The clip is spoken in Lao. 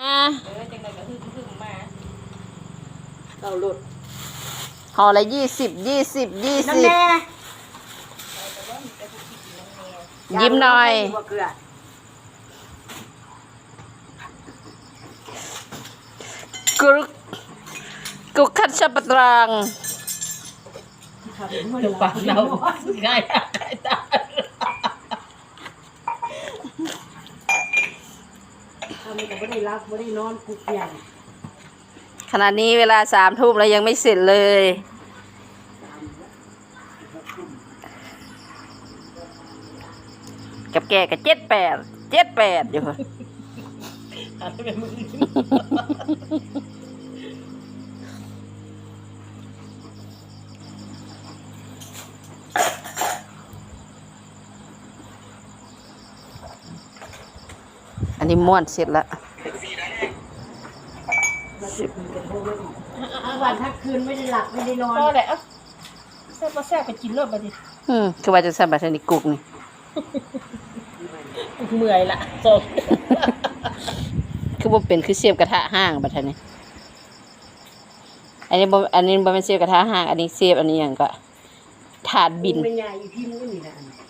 ອ່າ ເອີ ຈັ່ງໃດກໍຫຶ້ມໆມາ ເອົາໂລດ ຫໍ່ລະ ຍີ່ສິບ ຍີ່ສິບ ຍີ່ສິບ ນຳແດ່ ຍິ້ມໜ່ອຍ ບໍ່ເກືອ ກຸກ ກຸກຄັດສະປະຕຣາງ ປາກເນົ່າ ງ່າຍ ງ່າຍຕາຍ. ທຳກໍບໍ່ໄດ້ຫຼັບບໍ່ໄດ້ນອນ ປຸກຫຍັງ. ຂະນະນີ້ເວລາສາມທຸ່ມແລ້ວ ຍັງໄມ່ເສັດເລີຍ. ກັບແກ້ກໍເຈັດແປດ ເຈັດແປດຢູ່. ອັນນີ້ມ້ວນເສັດລະ ວັນທັງຄືນໄມ່ໄດ້ຫຼັບໄມ່ໄດ້ນອນ ພໍແລ້ວ ເອົ້າ ແຊບບໍ່ແຊບກໍກິນໂລດບັດນີ້. ອືມ ຄືວ່າຈັ່ງຊັ້ນ ບັດນີ້ກຸກນີ້ ກຸກເມື່ອຍລະ ຈົບ ຄືບໍ່ເປັນ ຄືເຊບກະທະຮ້າງບັດນີ້. ອັນນີ້ບໍ່ ອັນນີ້ບໍ່ແມ່ນເຊບກະທະຮ້າງ ອັນນີ້ເຊບ ອັນນີ້ຫຍັງກໍ ຖາດບິນ ແມ່ນຍາອີພິມກໍນີ້ລະ.